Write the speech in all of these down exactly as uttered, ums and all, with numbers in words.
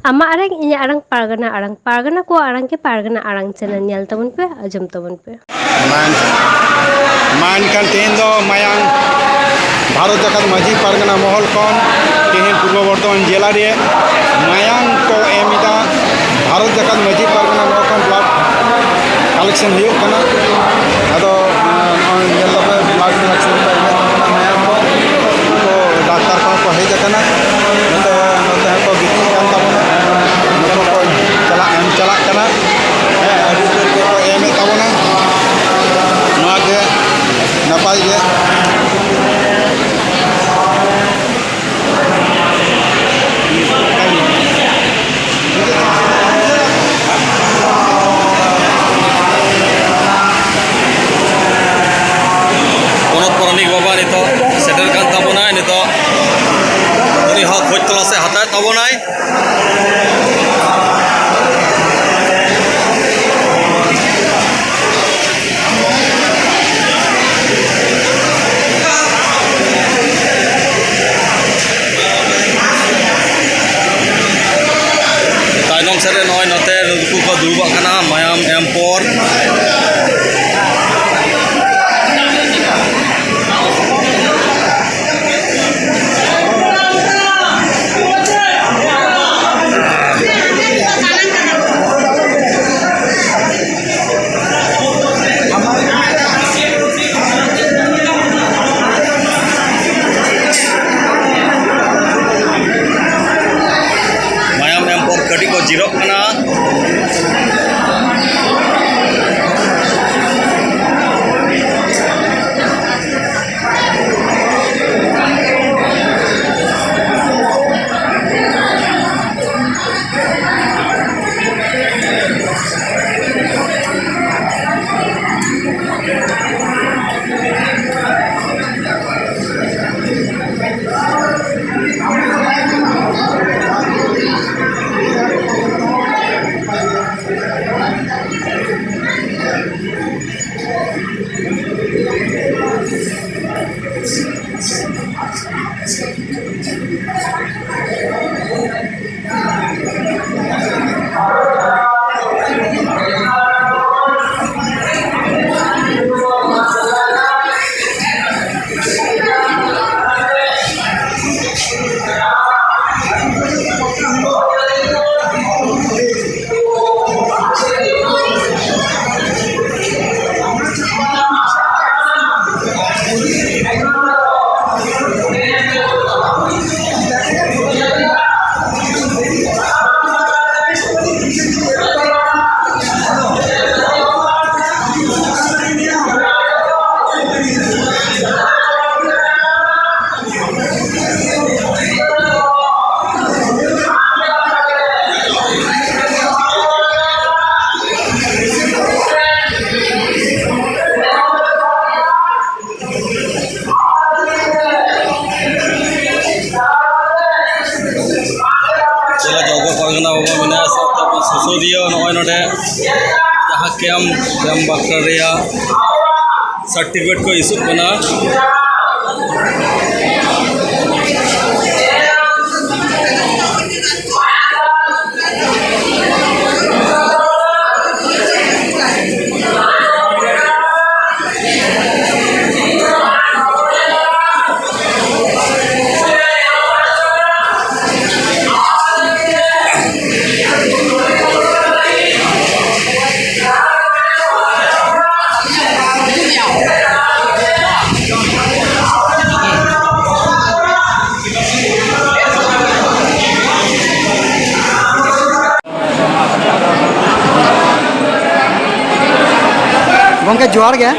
ᱟᱢᱟᱜ ᱟᱲᱟᱝ, ᱤᱧᱟᱹᱜ ᱟᱲᱟᱝ, ᱯᱟᱨᱜᱟᱱᱟ ᱟᱲᱟᱝ, ᱯᱟᱨᱜᱟᱱᱟ ᱠᱚᱣᱟᱜ ᱟᱲᱟᱝ ᱜᱮ ᱯᱟᱨᱜᱟᱱᱟ ᱟᱲᱟᱝ ᱪᱮᱱᱮᱞ ᱧᱮᱞ ᱛᱟᱵᱚᱱ ᱯᱮ, ᱟᱸᱡᱚᱢ ᱛᱟᱵᱚᱱ ᱯᱮ᱾ ᱢᱟ ᱮᱱᱠᱷᱟᱱ, ᱢᱟ ᱮᱱᱠᱷᱟᱱ ᱛᱮᱦᱮᱧ ᱫᱚ ᱢᱟᱭᱟᱝ ᱵᱷᱟᱨᱚᱛ ᱡᱟᱠᱟᱛ ᱢᱟᱹᱡᱷᱤ ᱯᱟᱨᱜᱟᱱᱟ ᱢᱚᱦᱚᱞ ᱠᱷᱚᱱ ᱛᱮᱦᱮᱧ ᱯᱩᱨᱵᱚ ᱵᱚᱨᱫᱷᱚᱢᱟᱱ ᱡᱮᱞᱟ ᱨᱮ ᱢᱟᱭᱟᱝ ᱠᱚ ᱮᱢ ᱮᱫᱟ᱾ ᱵᱷᱟᱨᱚᱛ ᱡᱟᱠᱟᱛ ᱢᱟᱹᱡᱷᱤ ᱯᱟᱨᱜᱟᱱᱟ ᱢᱚᱦᱚᱞ ᱠᱷᱚᱱ blood collection ᱦᱩᱭᱩᱜ ᱠᱟᱱᱟ᱾ ᱟᱫᱚ, ᱟᱸ, ᱱᱚᱜᱼᱚᱭ ᱧᱮᱞ ᱫᱟᱯᱮ blood collection ᱠᱚ ᱮᱢᱮᱫ ᱛᱟᱵᱚᱱᱟ ᱢᱟᱭᱟᱝ ᱠᱚ᱾ ᱩᱱᱠᱩ ᱰᱟᱠᱛᱟᱨ ᱠᱚᱦᱚᱸ ᱠᱚ ᱦᱮᱡ ᱟᱠᱟᱱᱟ᱾ ᱱᱚᱛᱮ, ᱱᱚᱛᱮ ᱦᱚᱸᱠᱚ ᱜᱤᱛᱤᱡ ᱠᱟᱱ ᱛᱟᱵᱚᱱᱟ᱾ ᱱᱩᱠᱩ ᱠᱚ ᱪᱟᱞᱟᱜ, ᱮᱢ ᱪᱟᱞᱟᱜ ᱠᱟᱱᱟ᱾ ᱦᱮᱸ, ᱟᱹᱰᱤ ᱩᱛᱟᱹᱨ ᱜᱮᱠᱚ ᱮᱢᱮᱫ ᱛᱟᱵᱚᱱᱟ᱾ ᱱᱚᱣᱟ ᱜᱮ ᱱᱟᱯᱟᱭ ᱜᱮ᱾ ᱯᱚᱱᱚᱛ ᱯᱟᱨᱟᱱᱤᱠ ᱵᱟᱵᱟ ᱱᱤᱛᱚᱜ ᱥᱮᱴᱮᱨ ᱠᱟᱱ ᱛᱟᱵᱚᱱᱟᱭ᱾ ᱱᱤᱛᱚᱜ ᱩᱱᱤ ᱥᱩᱫᱤᱭᱳ ᱱᱚᱜᱼᱚᱭ ᱱᱚᱰᱮ ᱡᱟᱦᱟᱸ ᱠᱮᱢᱯ, ᱠᱮᱢᱯ ᱵᱟᱠᱷᱨᱟ ᱨᱮᱭᱟᱜ ᱥᱟᱨᱴᱤᱯᱷᱤᱠᱮᱴ ᱠᱚ ᱤᱥᱩᱜ ᱠᱟᱱᱟ᱾ ᱜᱚᱢᱠᱮ, ᱡᱚᱦᱟᱨ ᱜᱮ᱾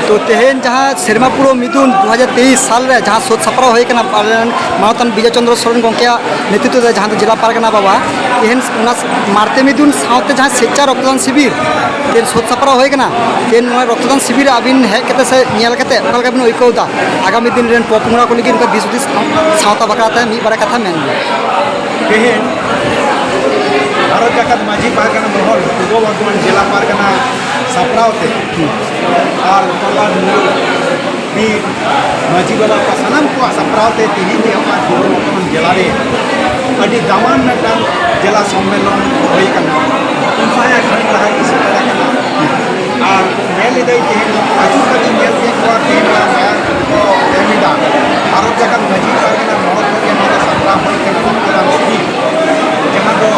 ᱛᱚ, ᱛᱮᱦᱮᱧ ᱡᱟᱦᱟᱸ ᱥᱮᱨᱢᱟ ᱯᱩᱨᱟᱹᱣ ᱢᱤᱫᱩᱱ ᱫᱩ ᱦᱟᱡᱟᱨ ᱛᱮᱭᱤᱥ ᱥᱟᱞ ᱨᱮ ᱡᱟᱦᱟᱸ ᱥᱟᱹᱛ ᱥᱟᱯᱲᱟᱣ ᱦᱩᱭ ᱠᱟᱱᱟ, ᱟᱞᱮ ᱨᱮᱱ ᱢᱟᱱᱚᱛᱟᱱ ᱵᱤᱡᱚᱭ ᱪᱚᱱᱫᱨᱚ ᱥᱚᱨᱮᱱ ᱜᱚᱢᱠᱮᱭᱟᱜ ᱱᱮᱛᱨᱤᱛᱵ ᱨᱮ, ᱡᱟᱦᱟᱸ ᱫᱚ ᱡᱮᱞᱟ ᱯᱟᱨᱜᱟᱱᱟ ᱵᱟᱵᱟ, ᱛᱮᱦᱮᱧ ᱚᱱᱟ ᱢᱟᱨᱛᱮ ᱢᱤᱫᱩᱱ ᱥᱟᱶᱛᱮ ᱡᱟᱦᱟᱸ ᱥᱮᱪᱪᱟ ᱨᱚᱠᱛᱚᱫᱟᱱ ᱥᱤᱵᱤᱨ ᱛᱮᱦᱮᱧ ᱥᱟᱹᱛ ᱥᱟᱯᱲᱟᱣ ᱦᱩᱭ ᱠᱟᱱᱟ, ᱛᱮᱦᱮᱧ ᱱᱚᱣᱟ ᱨᱚᱠᱛᱚᱫᱟᱱ ᱥᱤᱵᱤᱨ ᱨᱮ ᱟᱹᱵᱤᱱ ᱦᱮᱡ ᱠᱟᱛᱮ ᱥᱮ ᱧᱮᱞ ᱠᱟᱛᱮ ᱚᱠᱟ ᱞᱮᱠᱟ ᱵᱤᱱ ᱟᱹᱭᱠᱟᱹᱣ ᱮᱫᱟ? ᱟᱜᱟᱢᱤ ᱫᱤᱱ ᱨᱮᱱ ᱯᱚᱯᱚᱝᱲᱟ ᱠᱚ ᱞᱟᱹᱜᱤᱫ ᱚᱱᱠᱟ ᱫᱤᱥ ᱦᱩᱫᱤᱥ ᱥᱟᱶᱛᱟ ᱵᱟᱠᱷᱨᱟ ᱛᱮ ᱢᱤᱫ ᱵᱟᱨᱭᱟ ᱠᱟᱛᱷᱟ ᱢᱮᱱ ᱵᱤᱱ᱾ ᱛᱮᱦᱮᱧ ᱵᱷᱟᱨᱚᱛ ᱡᱟᱠᱟᱛ ᱢᱟᱹᱡᱷᱤ ᱯᱟᱨᱜᱟᱱᱟ ᱢᱚᱦᱚᱞ, ᱯᱩᱨᱵᱚ ᱵᱚᱨᱫᱷᱚᱢᱟᱱ ᱡᱮᱞᱟ ᱯᱟᱨᱜᱟᱱᱟ ᱥᱟᱯᱲᱟᱣ ᱛᱮ ᱟᱨ ᱛᱚᱞᱟ ᱢᱩᱞᱩᱠ ᱵᱤᱨ ᱢᱟᱹᱡᱷᱤ ᱵᱟᱵᱟ ᱠᱚ ᱥᱟᱱᱟᱢ ᱠᱚᱣᱟᱜ ᱥᱟᱯᱲᱟᱣ ᱛᱮ ᱛᱮᱦᱮᱧ ᱡᱮ ᱟᱵᱚ ᱯᱩᱨᱵᱚ ᱵᱚᱨᱫᱷᱚᱢᱟᱱ ᱡᱮᱞᱟ ᱨᱮ ᱟᱹᱰᱤ ᱫᱟᱢᱟᱱ ᱢᱤᱫᱴᱟᱝ ᱡᱮᱞᱟ ᱥᱚᱢᱢᱮᱞᱚᱱ ᱦᱩᱭ ᱠᱟᱱᱟ᱾ ᱚᱱᱠᱟ ᱜᱮ ᱠᱷᱟᱱᱤᱠ ᱞᱟᱦᱟ ᱜᱮ ᱥᱮᱴᱮᱨ ᱟᱠᱟᱱᱟ᱾ ᱟᱨ ᱧᱮᱞ ᱮᱫᱟᱹᱧ ᱛᱮᱦᱮᱧ ᱟᱹᱪᱩᱨ ᱠᱟᱛᱮᱧ ᱧᱮᱞ ᱠᱮᱫ ᱠᱚᱣᱟ, ᱛᱮᱦᱮᱧ ᱱᱚᱣᱟ ᱢᱟᱭᱟᱢ ᱠᱚ ᱮᱢ ᱮᱫᱟ᱾ ᱵᱷᱟᱨᱚᱛ ᱡᱟᱠᱟᱛ ᱢᱟᱹᱡᱷᱤ ᱯᱟᱨᱜᱟᱱᱟ ᱢᱚᱦᱚᱞ ᱠᱷᱚᱱ ᱜᱮ ᱱᱚᱣᱟ ᱫᱚ ᱥᱟᱯᱲᱟᱣ ᱦᱩᱭ ᱠᱟᱱᱟ, ᱨᱚᱠᱛᱚᱫᱟᱱ ᱥᱤᱵᱤᱨ, ᱡᱟᱦᱟᱸ ᱫᱚ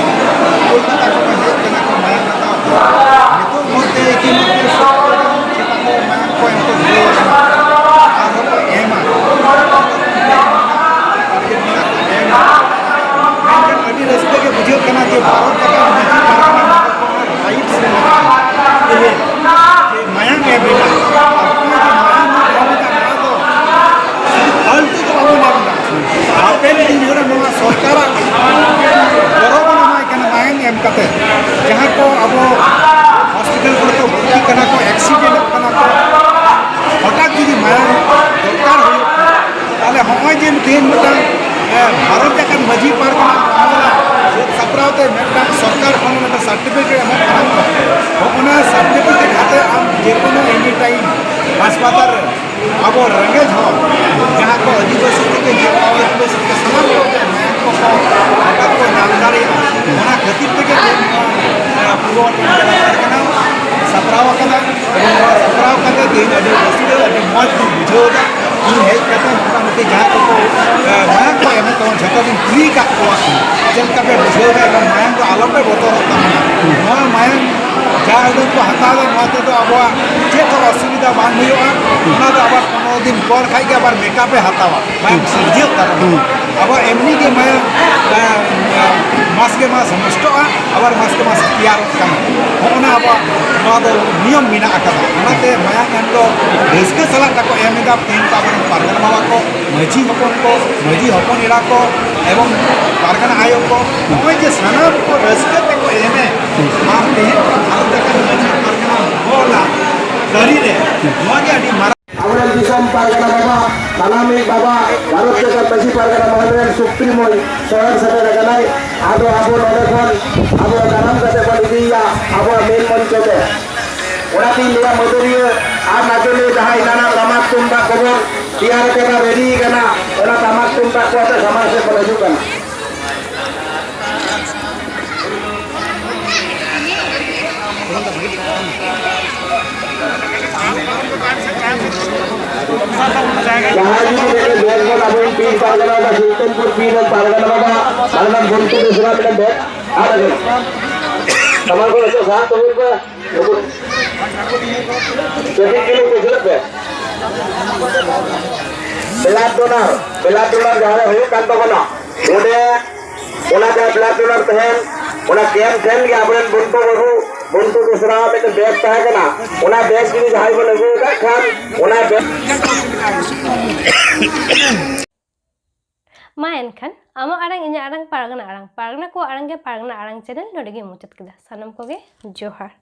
ᱠᱳᱞᱠᱟᱛᱟ ᱠᱷᱚᱱ ᱦᱮᱡ ᱠᱟᱱᱟ ᱠᱚ ᱢᱟᱭᱟᱢ ᱦᱟᱛᱟᱣ᱾ ᱱᱤᱛᱚᱜ ᱢᱚᱫᱽᱫᱷᱮ ᱤᱛᱤᱢᱚᱫᱽᱫᱷᱮ ᱥᱚᱨᱠᱟᱨ ᱪᱮᱛᱟᱱ ᱨᱮ ᱢᱟᱭᱟᱢ ᱠᱚ ᱮᱢ ᱠᱚ ᱫᱷᱩᱨᱟᱹᱣ ᱟᱠᱟᱱᱟ, ᱟᱨᱦᱚᱸ ᱠᱚ ᱮᱢᱟ᱾ ᱢᱮᱱᱠᱷᱟᱱ ᱟᱹᱰᱤ ᱨᱟᱹᱥᱠᱟᱹ ᱜᱮ ᱵᱩᱡᱷᱟᱹᱜ ᱠᱟᱱᱟ ᱡᱮ ᱵᱷᱟᱨᱚᱛ ᱡᱟᱠᱟᱛ ᱢᱟᱹᱡᱷᱤ ᱯᱟᱨᱜᱟᱱᱟ ᱢᱚᱦᱚᱞ ᱠᱷᱚᱱ ᱨᱟᱭᱤᱴᱥ ᱨᱮ ᱢᱮᱱᱟᱜᱼᱟ᱾ ᱛᱮᱦᱮᱧ ᱡᱮ ᱢᱟᱭᱟᱢ ᱮᱢ ᱨᱮᱱᱟᱜ, ᱟᱵᱚ ᱡᱮ ᱢᱟᱭᱟᱢ ᱵᱚᱱ ᱮᱢ ᱮᱫᱟ, ᱱᱚᱣᱟ ᱫᱚ ᱥᱩᱫᱷᱩ ᱯᱷᱟᱞᱛᱩ ᱫᱚ ᱵᱟᱵᱚᱱ ᱮᱢ ᱮᱫᱟ᱾ ᱦᱟᱯᱮᱱ ᱫᱤᱱ ᱨᱮ ᱱᱚᱣᱟ ᱥᱚᱨᱠᱟᱨᱟᱜ ᱜᱚᱲᱚ ᱵᱚᱱ ᱮᱢᱟᱭ ᱠᱟᱱᱟ ᱢᱟᱭᱟᱢ ᱮᱢ ᱠᱟᱛᱮ᱾ ᱡᱟᱦᱟᱸᱭ ᱠᱚ ᱟᱵᱚ ᱦᱚᱥᱯᱤᱴᱟᱞ ᱠᱚᱨᱮ ᱠᱚ ᱵᱷᱚᱨᱛᱤᱜ ᱠᱟᱱᱟ ᱠᱚ, ᱮᱠᱥᱤᱰᱮᱱᱴᱚᱜ ᱠᱟᱱᱟ ᱠᱚ, ᱦᱚᱴᱟᱛ ᱡᱩᱫᱤ ᱢᱟᱭᱟᱢ ᱫᱚᱨᱠᱟᱨ ᱦᱩᱭᱩᱜ ᱠᱟᱱᱟ, ᱛᱟᱦᱚᱞᱮ ᱦᱚᱸᱜᱼᱚᱭ ᱡᱮ ᱛᱮᱦᱮᱧ ᱢᱤᱫᱴᱟᱝ, ᱮ, ᱵᱷᱟᱨᱚᱛ ᱡᱟᱠᱟᱛ ᱢᱟᱹᱡᱷᱤ ᱯᱟᱨᱜᱟᱱᱟ ᱢᱟᱢᱞᱟ ᱥᱟᱹᱛ ᱥᱟᱯᱲᱟᱣ ᱢᱤᱫᱴᱟᱝ ᱥᱚᱨᱠᱟᱨ ᱠᱷᱚᱱ ᱢᱤᱫᱴᱟᱝ ᱥᱟᱨᱴᱤᱯᱷᱤᱠᱮᱴ ᱮᱢᱚᱜ ᱠᱟᱱᱟ ᱠᱚ᱾ ᱦᱚᱸᱜᱼᱚ ᱱᱟ ᱥᱟᱨᱴᱤᱯᱷᱤᱠᱮᱴ ᱟᱛᱮ ᱟᱢ ᱡᱮᱠᱳᱱᱳ ᱮᱱᱤ ᱴᱟᱭᱤᱢ ᱦᱟᱥᱯᱟᱛᱟᱞ ᱨᱮ ᱟᱵᱚ ᱨᱮᱸᱜᱮᱡ ᱦᱚᱲ ᱡᱟᱦᱟᱸ ᱠᱚ ᱟᱹᱫᱤᱵᱟᱹᱥᱤ ᱛᱷᱮᱠᱮ ᱡᱮ ᱟᱹᱫᱤᱵᱟᱹᱥᱤ ᱛᱷᱮᱠᱮ ᱥᱟᱱᱟᱢ ᱠᱚ ᱢᱟᱭᱟᱢ ᱠᱚ ᱦᱚᱸ ᱦᱚᱴᱟᱛ ᱠᱚ ᱧᱟᱢ ᱫᱟᱲᱮᱭᱟᱜᱼᱟ᱾ ᱚᱱᱟ ᱠᱷᱟᱹᱛᱤᱨ ᱛᱮᱜᱮ ᱛᱮᱦᱮᱧ ᱱᱚᱣᱟ, ᱮ, ᱯᱩᱨᱵᱚ ᱵᱚᱨᱫᱷᱚᱢᱟᱱ ᱡᱮᱞᱟ ᱯᱟᱨᱜᱟᱱᱟ ᱥᱟᱯᱲᱟᱣ ᱟᱠᱟᱫᱟ᱾ ᱮᱵᱚᱝ ᱱᱚᱣᱟ ᱥᱟᱯᱲᱟᱣ ᱠᱟᱛᱮ ᱛᱮᱦᱮᱧ ᱟᱹᱰᱤ ᱨᱟᱹᱥᱠᱟᱹ, ᱟᱹᱰᱤ ᱢᱚᱡᱽ ᱠᱚ ᱵᱩᱡᱷᱟᱹᱣ ᱮᱫᱟ᱾ ᱤᱧ ᱦᱮᱡ ᱠᱟᱛᱮ ᱢᱚᱴᱟᱢᱩᱴᱤ ᱡᱟᱦᱟᱸᱭ ᱠᱚᱠᱚ, ᱮ, ᱢᱟᱭᱟᱢ ᱠᱚ ᱮᱢᱮᱫ ᱛᱟᱵᱚᱱ ᱡᱷᱚᱛᱚ ᱜᱤᱧ ᱠᱩᱞᱤ ᱟᱠᱟᱫ ᱠᱚᱣᱟ, ᱪᱮᱫ ᱞᱮᱠᱟ ᱯᱮ ᱵᱩᱡᱷᱟᱹᱣ ᱮᱫᱟ? ᱮᱵᱚᱝ ᱢᱟᱭᱟᱢ ᱫᱚ ᱟᱞᱚᱯᱮ ᱵᱚᱛᱚᱨᱚᱜ ᱛᱟᱵᱚᱱᱟ᱾ ᱱᱚᱣᱟ ᱢᱟᱭᱟᱢ ᱡᱟ ᱩᱰᱟᱹᱝ ᱠᱚ ᱦᱟᱛᱟᱣ ᱮᱫᱟ, ᱱᱚᱣᱟ ᱛᱮᱫᱚ ᱟᱵᱚᱣᱟᱜ ᱪᱮᱫ ᱦᱚᱸ ᱚᱥᱩᱵᱤᱫᱷᱟ ᱵᱟᱝ ᱦᱩᱭᱩᱜᱼᱟ᱾ ᱚᱱᱟ ᱫᱚ ᱟᱵᱟᱨ ᱯᱚᱱᱨᱚ ᱫᱤᱱ ᱯᱚᱨ ᱠᱷᱟᱡ ᱜᱮ ᱟᱵᱟᱨ ᱢᱮᱠᱟᱯ ᱮ ᱦᱟᱛᱟᱣᱟ, ᱢᱟᱭᱟᱢ ᱥᱤᱨᱡᱟᱹᱜ ᱛᱟᱵᱚᱱᱟ᱾ ᱟᱵᱚ ᱮᱢᱱᱤ ᱜᱮ ᱢᱟᱭᱟᱢ, ᱮ, ᱮ, ᱢᱟᱥ ᱜᱮ ᱢᱟᱥ ᱱᱚᱥᱴᱚᱜᱼᱟ, ᱟᱵᱟᱨ ᱢᱟᱥ ᱜᱮ ᱢᱟᱥ ᱛᱮᱭᱟᱨᱚᱜ ᱠᱟᱱᱟ᱾ ᱦᱚᱸᱜᱼᱚ ᱱᱟ ᱟᱵᱚᱣᱟᱜ ᱱᱚᱣᱟ ᱫᱚ ᱱᱤᱭᱚᱢ ᱢᱮᱱᱟᱜ ᱟᱠᱟᱫᱟ᱾ ᱚᱱᱟᱛᱮ ᱢᱟᱭᱟᱢ ᱮᱢ ᱫᱚ ᱨᱟᱹᱥᱠᱟᱹ ᱥᱟᱞᱟᱜ ᱛᱟᱠᱚ ᱮᱢ ᱮᱫᱟ᱾ ᱛᱮᱦᱮᱧ ᱠᱚ ᱟᱵᱚᱨᱮᱱ ᱯᱟᱨᱜᱟᱱᱟ ᱵᱟᱵᱟ ᱠᱚ, ᱢᱟᱹᱡᱷᱤ ᱦᱚᱯᱚᱱ ᱠᱚ, ᱢᱟᱹᱡᱷᱤ ᱦᱚᱯᱚᱱ ᱮᱨᱟ ᱠᱚ, ᱮᱵᱚᱝ ᱯᱟᱨᱜᱟᱱᱟ ᱟᱭᱳ ᱠᱚ, ᱱᱚᱜᱼᱚᱭ ᱡᱮ ᱥᱟᱱᱟᱢ ᱠᱚ ᱨᱟᱹᱥᱠᱟᱹ ᱛᱮᱠᱚ ᱮᱢᱮᱫ, ᱟᱨ ᱛᱮᱦᱮᱧ ᱚᱱᱟ ᱵᱷᱟᱨᱚᱛ ᱡᱟᱠᱟᱛ ᱢᱟᱹᱡᱷᱤ ᱯᱟᱨᱜᱟᱱᱟ ᱵᱚᱦᱚᱞᱟ ᱛᱟᱹᱨᱤ ᱨᱮ, ᱱᱚᱣᱟ ᱜᱮ ᱟᱹᱰᱤ ᱢᱟᱨᱟᱝ᱾ ᱟᱵᱚᱨᱮᱱ ᱫᱤᱥᱚᱢ ᱯᱟᱨᱜᱟᱱᱟ ᱵᱟᱵᱟ, ᱥᱟᱱᱟᱢᱤᱡ ᱵᱟᱵᱟ, ᱵᱷᱟᱨᱚᱛ ᱡᱟᱠᱟᱛ ᱢᱟᱹᱡᱷᱤ ᱯᱟᱨᱜᱟᱱᱟ ᱢᱚᱦᱚᱞ ᱨᱮᱱ ᱥᱩᱯᱨᱤᱢᱳᱭ ᱥᱚᱦᱚᱨ ᱥᱮᱴᱮᱨ ᱟᱠᱟᱱᱟᱭ᱾ ᱟᱫᱚ ᱟᱵᱚ ᱱᱚᱰᱮ ᱠᱷᱚᱱ ᱟᱵᱚ ᱫᱟᱨᱟᱢ ᱠᱟᱛᱮ ᱵᱚᱱ ᱤᱫᱤᱭᱮᱭᱟ ᱟᱵᱚᱣᱟᱜ ᱢᱮᱱ ᱢᱚᱧᱪᱚ ᱛᱮ᱾ ᱚᱱᱟᱛᱤᱧ ᱞᱟᱹᱭᱟ, ᱢᱟᱹᱫᱟᱹᱲᱤᱭᱟᱹ ᱟᱨ ᱱᱟᱪᱚᱱᱤᱭᱟᱹ ᱡᱟᱦᱟᱸ ᱮᱱᱟᱱᱟᱜ ᱴᱟᱢᱟᱠ ᱛᱩᱢᱫᱟᱜ ᱠᱚᱵᱚᱱ ᱛᱮᱭᱟᱨ ᱠᱟᱫᱟ, ᱨᱮᱰᱤ ᱠᱟᱱᱟ, ᱚᱱᱟ ᱴᱟᱢᱟᱠ ᱛᱩᱢᱫᱟᱜ ᱠᱚ ᱟᱛᱮ ᱥᱟᱢᱟᱝ ᱥᱮᱫ ᱵᱚᱱ ᱦᱤᱡᱩᱜ ᱠᱟᱱᱟ᱾ ᱡᱟᱦᱟᱸᱭ ᱡᱩᱫᱤ ᱢᱤᱫᱴᱮᱱ ᱵᱮᱜᱽ ᱵᱚᱱ ᱟᱵᱚ ᱯᱤᱲ ᱯᱟᱨᱜᱟᱱᱟ ᱵᱟᱵᱟ, ᱥᱩᱞᱛᱟᱱᱯᱩᱨ ᱯᱤᱲ ᱯᱟᱨᱜᱟᱱᱟ ᱵᱟᱵᱟ, ᱢᱟᱱᱚᱛᱟᱱ ᱵᱚᱱᱴᱩ ᱵᱮᱥᱨᱟ ᱢᱤᱫᱴᱮᱱ ᱵᱮᱜᱽ ᱟᱨ ᱟᱹᱜᱩ᱾ ᱥᱟᱢᱟᱝ ᱠᱚ ᱱᱤᱛᱚᱜ ᱥᱟᱦᱟ ᱛᱟᱵᱚᱱ ᱯᱮ᱾ ᱠᱟᱹᱴᱤᱡ ᱪᱩᱞᱩᱝ ᱯᱤᱪᱷᱞᱟᱹᱜ ᱯᱮ᱾ ᱵᱞᱟᱰ ᱰᱳᱱᱟᱨ, ᱵᱞᱟᱰ ᱰᱳᱱᱟᱨ ᱡᱟᱦᱟᱸ ᱨᱮ ᱦᱩᱭᱩᱜ ᱠᱟᱱ ᱛᱟᱵᱚᱱᱟ, ᱚᱸᱰᱮ ᱚᱱᱟ ᱡᱟᱦᱟᱸ ᱵᱞᱟᱰ ᱰᱳᱱᱟᱨ ᱛᱟᱦᱮᱱ, ᱚᱱᱟ ᱠᱮᱢᱯ ᱴᱷᱮᱱ ᱜᱮ ᱟᱵᱚᱨᱮᱱ ᱵᱚᱱᱴᱩ ᱵᱟᱹᱵᱩ, ᱵᱚᱱᱴᱩ ᱵᱮᱥᱨᱟ ᱢᱤᱫᱴᱮᱱ ᱵᱮᱜᱽ ᱛᱟᱦᱮᱸ ᱠᱟᱱᱟ, ᱚᱱᱟ ᱵᱮᱜᱽ ᱡᱩᱫᱤ ᱡᱟᱦᱟᱸᱭ ᱵᱚᱱ ᱟᱹᱜᱩ ᱟᱠᱟᱫ ᱠᱷᱟᱱ, ᱚᱱᱟ ᱵᱮᱜᱽ ᱢᱟ ᱮᱱᱠᱷᱟᱱ, ᱟᱢᱟᱜ ᱟᱲᱟᱝ, ᱤᱧᱟᱹᱜ ᱟᱲᱟᱝ, ᱯᱟᱨᱜᱟᱱᱟ ᱟᱲᱟᱝ, ᱯᱟᱨᱜᱟᱱᱟ ᱠᱚᱣᱟᱜ ᱟᱲᱟᱝ ᱜᱮ ᱯᱟᱨᱜᱟᱱᱟ ᱟᱲᱟᱝ ᱪᱮᱱᱮᱞ ᱱᱚᱰᱮ ᱜᱮ ᱢᱩᱪᱟᱹᱫ ᱠᱮᱫᱟ᱾ ᱥᱟᱱᱟᱢ ᱠᱚᱜᱮ ᱡᱚᱦᱟᱨ᱾